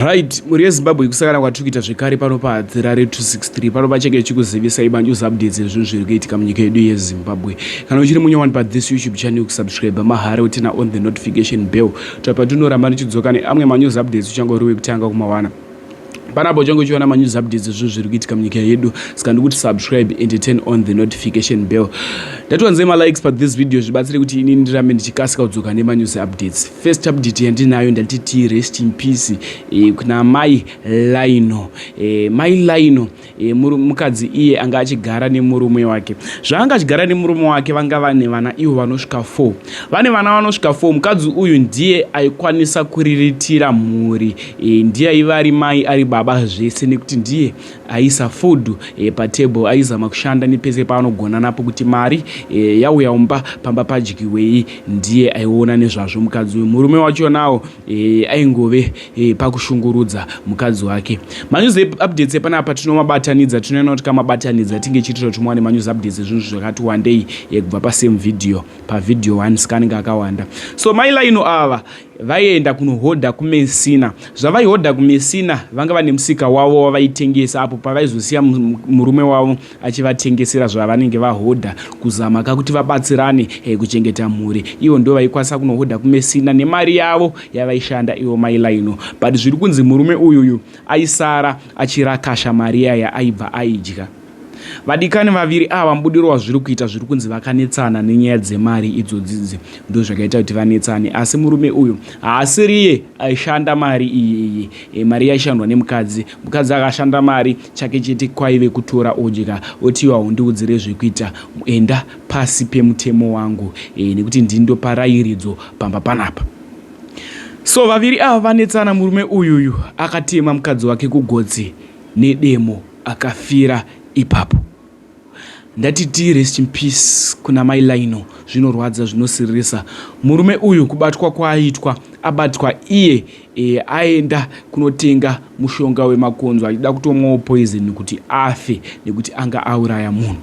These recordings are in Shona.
Right, mhuri yeZimbabwe kusangana kwatiri kuita zvekare pano paHadzirare 263 pano pachange chikuzivisai manews updates ezvinhu zviri kuitika munyika yedu yeZimbabwe. Kana uchiri munyowani pathis YouTube channel kusubscribe mahara utina on the notification bell kuti patinoramba ndichidzoka neamwe manews updates uchangori wekutanga kumawana. Panapa uchange uchiona manews updates ezvinhu zviri kuitika munyika yedu saka ndikuti subscribe and turn on the notification bell. Ndatiwanzei malikes pathis video zvibatsire kuti inini ndirambe ndichikasika kudzoka nemanews updates. First update yandinayo ndatiti rest in peace e, kuna mai Lino e, mai Lino e, mukadzi iye anga achigara nemurume wake. Zvaanga achigara nemurume wake vanga vane vana ivo vanosvika 4. Vane vana vanosvika 4. Mukadzi uyu ndiye aikwanisa kuriritira mhuri e, ndiye aiva ari mai ari baba zvese nekuti ndiye aisa food e, patable aizama kushanda nepese paanogona napo kuti mari e, yauya umba pamba padyiwei ndiye aiona nezvazvo mukadzi uyu murume wachonawo e, aingove e, pakushungurudza mukadzi wake manews updates epanapa tinomabatanidza tinoona kuti kamabatanidza tinge chiitira kuti muwane manews updates ezvinhu zvakati wandei e, kubva pasame video pavideo one saka anenge akawanda so mailaino ava Vaienda kunohodha kuMessina. Zvavaihodha kuMessina, vanga vane musika wavo wavaitengesa apo pavaizosiya murume wavo achivatengesera zvavanenge vahodha kuzama kakuti vabatsirane eh, kuchengeta mhuri. Ivo ndo vaikwanisa kunohodha kuMessina nemari yavo yavaishanda ivo mai Laino. But zviri kunzi murume uyuyu aisara achirakasha mari iya yaaibva aidya. Vadikani vaviri ava mubudiro wazviri kuita zviri kunzi vakanetsana nenyaya dzemari idzodzidzi ndozvakaita kuti vanetsane asi murume uyu haasiriye aishanda mari iyi iyi e, mari yaishandwa nemukadzi mukadzi akashanda mari chake chete kwaive kutora odya otiwa undiudzire zvekuita enda pasi pemutemo wangu e, nekuti ndini ndopa rairidzo pamba panapa so vaviri ava vanetsana murume uyuyu akatema mukadzi wake kugotsi nedemo akafira ipapo. Ndatiti rest in peace kuna mai Lino zvinorwadza zvinosiririsa. Murume uyu kubatwa kwaaitwa abatwa iye e, aenda kunotenga mushonga wemakonzo achida kutomwawo poison kuti afe nekuti anga auraya munhu.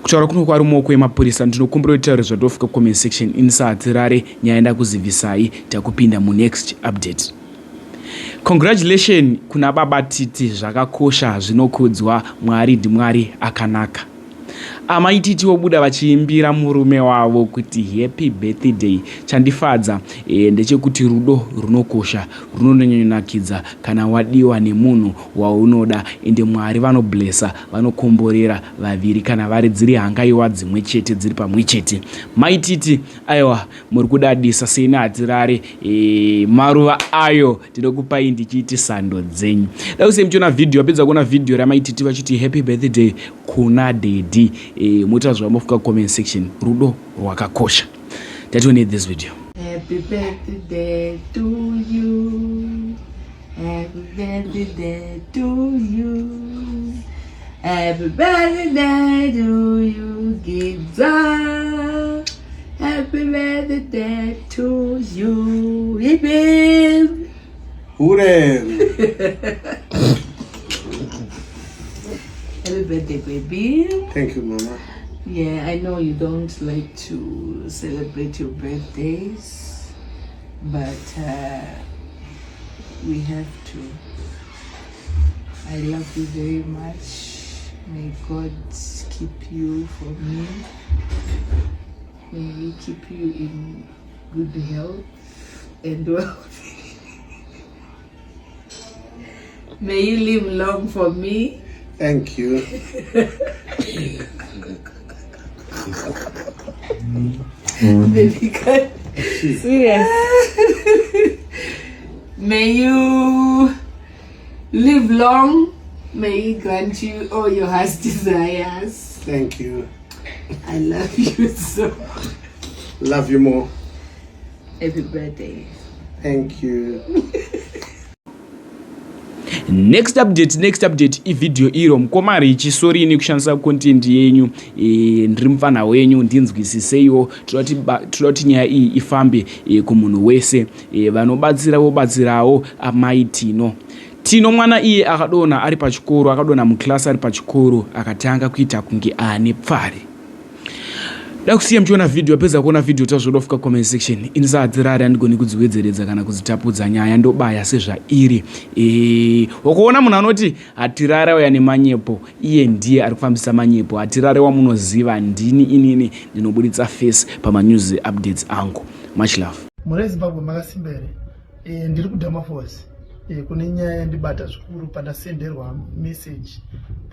Kutaura kuno kwari mumaoko emapurisa ndinokumbira kuti zvatofika comment section inisahatirare nyaya ndakuzivisai takupinda munext update. Congratulation kuna baba Titi zvakakosha zvinokudzwa Mwari ndiMwari akanaka. Amai Titi vobuda vachiimbira murume wavo kuti happy birthday. Chandifadza e, ndechekuti rudo runokosha runonyanyonakidza kana wadiwa nemunhu waunoda ende Mwari vanoblessa vanokomborera vaviri kana vari dziri hangaiwa dzimwe chete dziri pamwe chete. Mai Titi aiwa muri kudadisa seni hatirare e, maruva ayo ndinokupai ndichiiti sando dzenyu dai usei muchiona vhidhiyo apedza kuona vhidhiyo ramaititi vachiti happy birthday kuna dedi e, moita zvamofuka comment section rudo rwakakosha tatione this video Happy birthday to you. Happy birthday to you. Happy birthday to you, Gidza. Happy birthday to you. Hip hip. Hooray. Happy birthday, baby. Thank you, Mama. Yeah, I know you don't like to celebrate your birthdays, but we have to. I love you very much. May God keep you for me. May He keep you in good health and wealth. May you live long for me. Thank you. Baby, God. Serious. May you live long. May He grant you all your heart's desires. Thank you. I love you so. Love you more. Happy birthday. Thank you. Next update, next update ivideo iro mukoma Richi sorry ini kushandisa content yenyu e, ndiri mupfanha wenyu ndinzwisiseiwo toda kuti nyaya iyi ifambe e, kumunhu wese e, vanobatsira vobatsirawo amai Tino Tino mwana iye akadonha ari pachikoro akadonha muclass ari pachikoro akatanga kuita kunge ane pfari. Da kusiya muchiona vhidhiyo, apedza kuona vhidhiyo tazvoda kufika comment section. Ini saadzirari handigoni kudziwedzeredza kana kudzitapudza nyaya, ndobaya sezvairi. Wakaona munhu anoti hatirare auya nemanyepo, iye ndiye ari kufambisa manyepo. Hatirare wamunoziva ndini inini ndinoburitsa face pamanews updates angu. Much love. Mhuri yeZimbabwe makasimba here? Ndiri kuDamafos. Kune nyaya yandibata zvikuru pandasenderwa message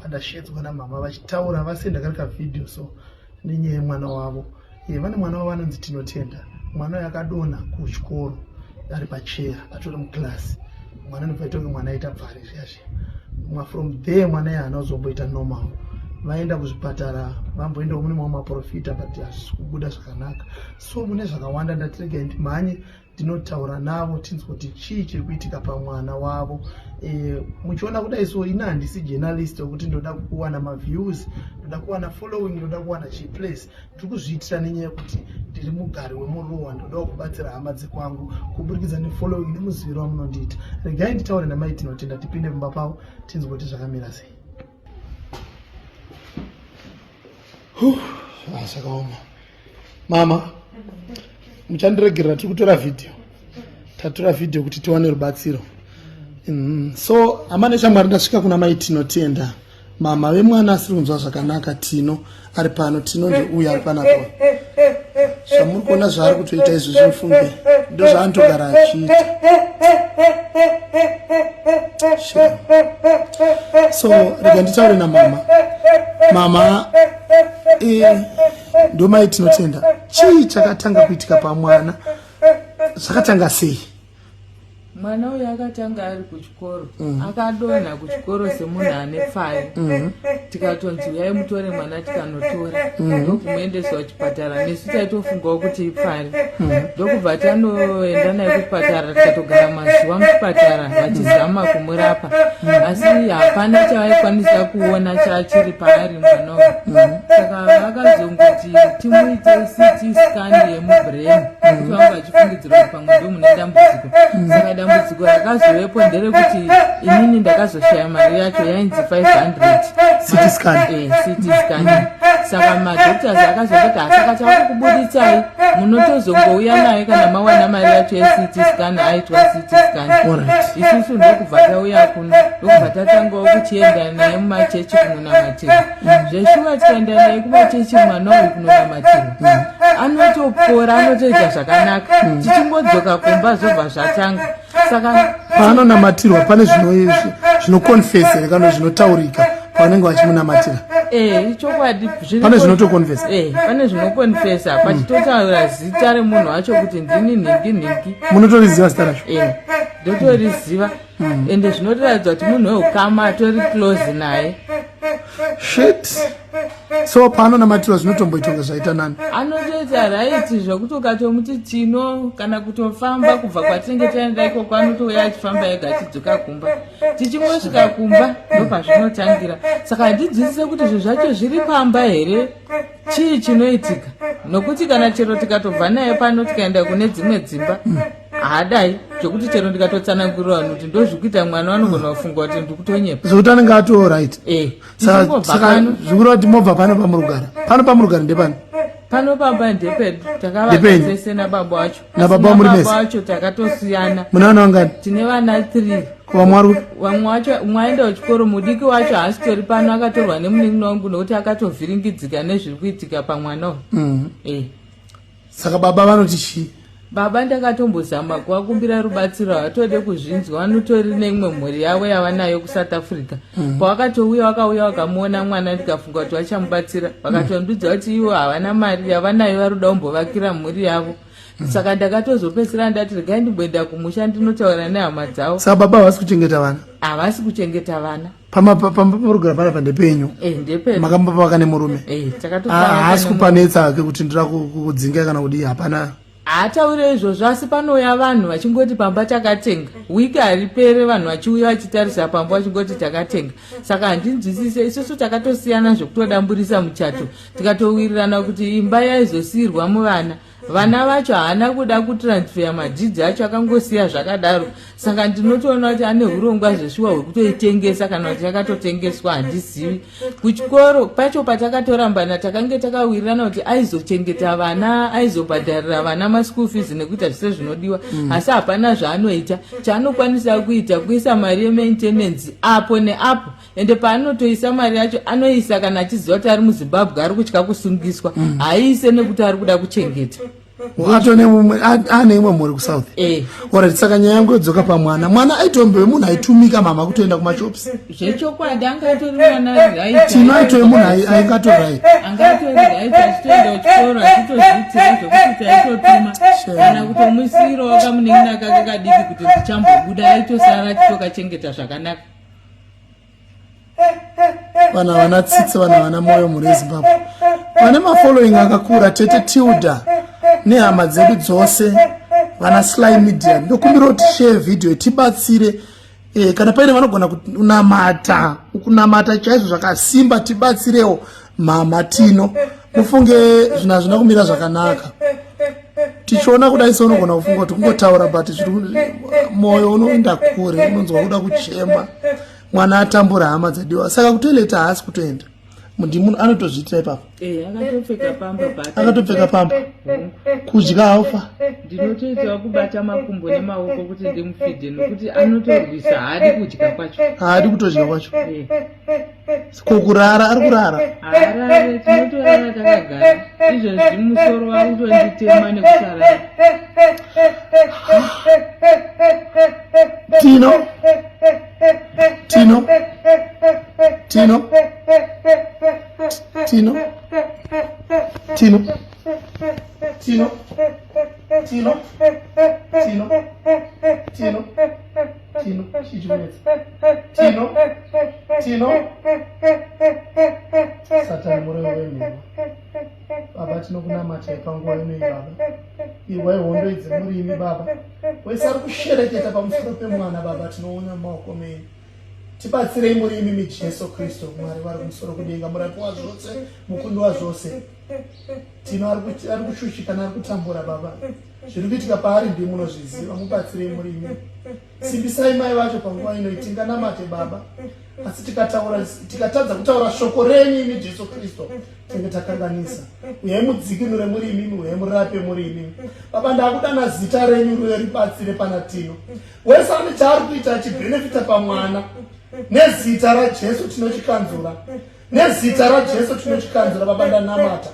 pandashedzwa namama vachitaura vasenda kari kavideo so nenyaya yemwana wavo. Vane mwana wavo anonzi Tinotenda. Mwana uyu akadonha kuchikoro ari pacheya atori muclass. Mwana anobva aita kunge mwana aita bvari zviya zviya. Mwa from there mwana iye haana kuzomboita normal. Vaenda kuzvipatara vamboendawo mune mamwe maprofita but hazvisi kubuda zvakanaka. So mune zvakawanda ndati regai ndimhanye ndinotaura navo tinzwe kuti chii chiri kuitika pamwana wavo. Muchiona kudai so ini handisi journalist wekuti ndoda kuwana maviews, ndoda kuwana following, ndoda kuwana chii place. Ndiri kuzviitira nenyaya yekuti ndiri mugari wemuruwa, ndodawo kubatsira hama dzekwangu kuburikidza nefollowing nemuziviro wamunondiita. Regai nditaure namai Tinotenda tipinde mumba pavo tinzwe kuti zvakamira sei. Zvakaoma. Mama, muchandiregerera tiri kutora vhidhiyo. Tatora vhidhiyo kuti tiwane rubatsiro. So hama neshamwari, ndasvika kuna mai Tinotenda, mama vemwana asiri kunzwa zvakanaka. Tino ari pano. Tino ndeuyu ari panapa. Zvamuri kuona zvaari kutoita izvo zvimufunge ndo zvaanotogara achiita. So rega nditaure namama. Mama, ndomai Tinotenda, chii chakatanga kuitika pamwana? Zvakatanga sei? Mwana uyu akatanga ari kuchikoro. Akadonha kuchikoro semunhu ane pfari. Tikatonzi uyai mutore mwana, tikanotora ndokumuendeswa kuchipatara. Nesu taitofungawo kuti ipfari. Ndokubva tanoenda naye kuchipatara, tikatogara mazuva muchipatara vachizama kumurapa, asi hapana chavaikwanisa kuona chachiri paari mwana uyu. Saka vakazongoti timuite CT scan yemubrain kuti vanga vachifungidzira kuti pamwe ndo mune dambudziko. Saka dambudziko rakazovepo nderekuti inini ndakazoshaya mari yacho yainzi 500. CT scan. CT scan. Saka madoctors akazototi hasaka chakukubuditsai, munotozongouya naye kana mawana mari yacho yeCT scan, aitwa CT scan. Isusu ndokubva tauya kuno, ndokubva tatangawo kuchienda naye mumachechi kunonamatirwa. Zveshuwa tikaenda naye kumachechi mwana uyu kunonamatirwa, anotopora, anotoita zvakanaka. Tichingodzoka kumba zvobva zvatanga. Saka paanonamatirwa pane zvinoconfessa here kana zvinotaurika pavanenge vachimunamatira? Ichokwadi. Pane zvinotoconfessa? Pane zvinoconfessa pachitotaura zita remunhu wacho kuti ndini nhingi nhingi. Munotoriziva zita racho? Ndotoriziva, ende zvinotoratidza kuti munhu weukama atori close naye. Shit. So paanonamatirwa zvinotomboita kunge zvaita nani? Anotoita right, zvokuti ukatomuti Tino kana kutofamba kubva kwatinenge taenda ikoko, anotouya achifamba ega achidzoka kumba. Tichingosvika kumba ndopazvinotangira. Saka handinzwisise kuti zvinhu zvacho zviri pamba here, chii chinoitika, nokuti kana chero tikatobva naye pano tikaenda kune dzimwe dzimba haadai, zvekuti chero ndikatotsanangurira vanhu kuti ndozvikuita mwana, vanogona kufunga kuti ndikutonyepa. Zvekuti anenge atoo right. Saka Tichingobva pano. Zvikureva kuti mobva pano pamurugara, pano pamurugara ndepano? Pano pamba ndepedu, takavaka Ndepenyu? tese nababa wacho. Nababa Asi muri nababa mese? wacho takatosiyana. Mune vana vangani? Tine vana 3. Vamwe vari Vamwe wacho umwe aenda kuchikoro, mudiki wacho haasitori pano, akatorwa nemunin'ina wangu nokuti akatovhiringidzika nezviri kuitika pamwana uyu. Saka baba vanoti chii? Baba ndakatombozama kuvakumbira rubatsiro, havatode kuzvinzwa. Vanotori neimwe mhuri yavo yavanayo kuSouth Africa. Pavakatouya vakauya vakamuona mwana, ndikafunga kuti vachamubatsira. Vakatondudza kuti ivo havana mari yavanayo, vari kuda kumbovakira mhuri yavo. Saka ndakatozopedzisira ndati regai ndimboenda kumusha ndinotaura nehama dzavo. Saka baba havasi kuchengeta vana? Havasi kuchengeta vana. Pamba pamurugara panapa ndepenyu? Ndepedu. Makambopavaka nemurume? Takatopavaka. Haasi kupanetsa hake kuti ndira kudzinga kana kudii? Hapana? Haataure izvozvo, asi panouya vanhu vachingoti pamba takatenga. Wiki haripere vanhu vachiuya vachitarisa pamba vachingoti takatenga. Saka handinzwisise. Isusu takatosiyana zvekutodamburisa muchato, tikatowirirana kuti imba yaizosiyirwa muvana. Vana vacho haana kuda kutransfer madzidzi acho, akangosiya zvakadaro. Saka ndinotoona kuti ane urongwa zveshuwa hwekutoitengesa kana kuti yakatotengeswa, handizivi. Kuchikoro pacho patakatorambana takange takawirirana kuti aizochengeta vana, aizobhadharira vana maschool fees nekuita zvese zvinodiwa. Asi hapana zvaanoita. Chaanokwanisa kuita kuisa mari yemaintenance apo neapo, ende paanotoisa mari yacho anoisa kana achiziva kuti ari muZimbabwe ari kutya kusungiswa. Haiise nekuti ari kuda kuchengeta. Atone mumwe ane imwe mhuri kuSouth. Alright, saka nyaya yangu yodzoka pamwana. Mwana aitombove munhu aitumika mama kutoenda kumashops. Zvechokwadi anga atori mwana right. Tino aitove munhu ainge atori right. Anga atori right, achitoenda kuchikoro achitozviitira zvekuti taitotuma kana kutomusiyirawo kamunin'ina kake kadiki kuti ndichambobuda, aitosara achitokachengeta zvakanaka. Vanhu havana tsitsi, vanhu havana mwoyo. Mhuri yeZimbabwe, vane mafollowing akakura, Tete Tilda nehama dzedu dzose, vana Sly Media, ndokumbira kuti share video tibatsire. Kana paine vanogona kunamata, kunamata chaizvo zvakasimba, tibatsirewo mama Tino. Mufunge zvinhu hazvina kumira zvakanaka. Tichiona kudai seunogona kufunga kuti kungotaura, but mwoyo unoenda kure, unonzwa kuda kuchema. Mwana atambura, hama dzadiwa. Saka kutoilet haasi kutoenda, ndimunhu anotozviitira ipapo? Akatopfeka pamba. Akatopfeka pamba. Kudya haufa? Ndinotoitawo kubata makumbo nemaoko kuti ndimufidhe, nokuti anotorwisa, haadi kudya kwacho. Haadi kutodya kwacho. Ko kurara, ari kurara? Haarare, tinotorara takagara. Izvozvi musoro wakutonditema nekusarara. Tino, Tino, Tino, Tino, Tino, Tino, Tino, Tino, Tino, Tino, chichikunetsa? Tino, Tino, Satani murevo wenhema. Baba, tinokunamatai panguva ino, baba. Irwai hondo idzi muri imi, baba. Wese ari kushereketa pamusoro pemwana, baba, tinoona mumaoko menyu. Tibatsirei muri imimi Jesu Kristu, Mwari vari kumusoro kudenga, murapi wazvose, mukundi wazvose. Tino ari kushushikana, ari kutambura, baba. Zviri kuitika paari ndii munozviziva. Mubatsirei muri imimi. Simbisai mai vacho panguva ino. Tinganamate, baba, asi tikataura, tikatadza kutaura shoko renyu imi Jesu Kristu, tinge takanganisa. Uyai mudzikinure muri imimi, uyai murape muri imimi, baba. Ndakudana zita renyu ruye ribatsire pana Tino. Wese ane chaari kuita achibhenefita pamwana, nezita raJesu tinochikanzura, nezita raJesu tinochikanzura. Baba, ndanamata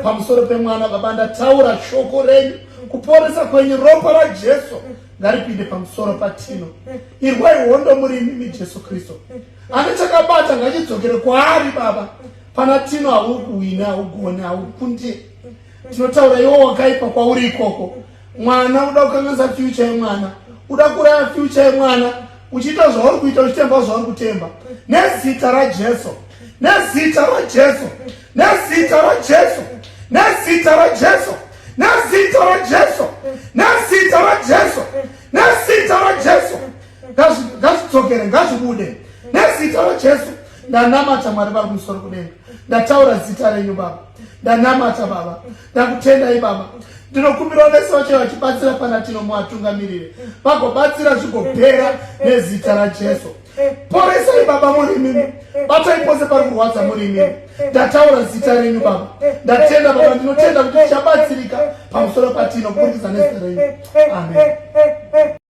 pamusoro pemwana. Baba, ndataura shoko renyu, kuporesa kwenyu. Ropa raJesu ngaripinde pamusoro paTino. Irwai hondo muri imimi Jesu Kristu. Ane chakabata ngachidzokere kwaari, baba. Pana Tino haukuwina, haugone, haukunde. Tinotaura iwo wakaipa kwauri ikoko. Mwana uda kukanganisa future yemwana, uda kuraya future yemwana uchiita zvauri kuita, uchitemba zvauri kutemba. Nezita raJesu, nezita raJesu, nezita raJesu, nezita raJesu, nezita raJesu, nezita raJesu, nezita raJesu, ngazvidzokere, ngazvibude nezita raJesu. Ndanamata, Mwari vari kumusoro kudenga. Ndataura zita renyu, baba. Ndanamata, baba. Ndakutendai, baba. Ndinokumbirawo vese vacho vachibatsira pana Tino, muvatungamirire vagobatsira, zvigopera nezita raJesu. Poresai, baba, muri imimi. Batai pose pari kurwadza muri imimi. Ndataura zita renyu, baba. Ndatenda, baba. Ndinotenda kuti tichabatsirika pamusoro paTino kuburikidza nezita renyu. Amen.